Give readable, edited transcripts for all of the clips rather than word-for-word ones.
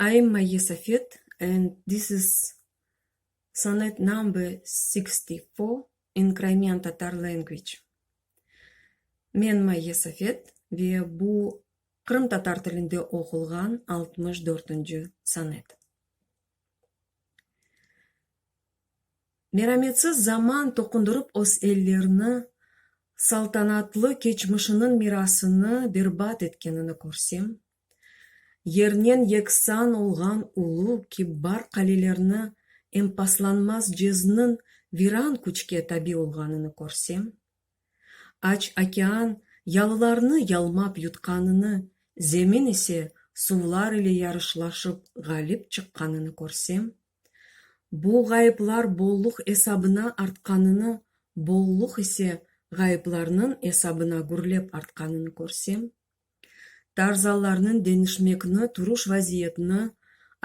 I'm Mayye Safet and this is sonnet number 64 in Crimean Tatar language. Men Mayye Safet ve bu qırımtatar tilinde oqulğan 64-nci sonet. Merametsiz zaman toqundırıp öz ellerini, saltanatlı keçmişiniñ mirasını berbat etkenini körsem, yernen yeksan olğan ulu, kibbar qalelerni empaslanmaz cezniñ viran küçke tabi olğanını körsem, aç okean yalılarnı yalmap yutqanını, zemin ise suvlar ile yarışlaşıp ğalip çıqqanını körsem, bu ğayıplar bolluq esabına artqanını, bolluq ise ğayıplarnıñ esabına gürlep artqanını körsem, tar zallarnıñ deñişmekni, turuş vaziyetni,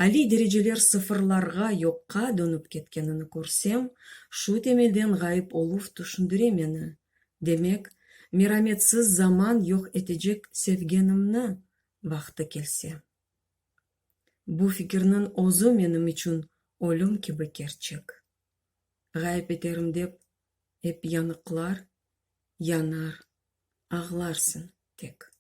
aliy dereceler sıfırlarğa, yoqqa dönüp ketkenini körsem, şu temelden ğayıp oluv tüşündire meni, demek, merametsiz zaman yoq etecek sevgenimni, vaqtı kelse. Bu fikirniñ özü menim içün ölüm kibi kerçek. Ğayıp eterim dep, ep yanıqlar, yanar, ağlarsıñ tek.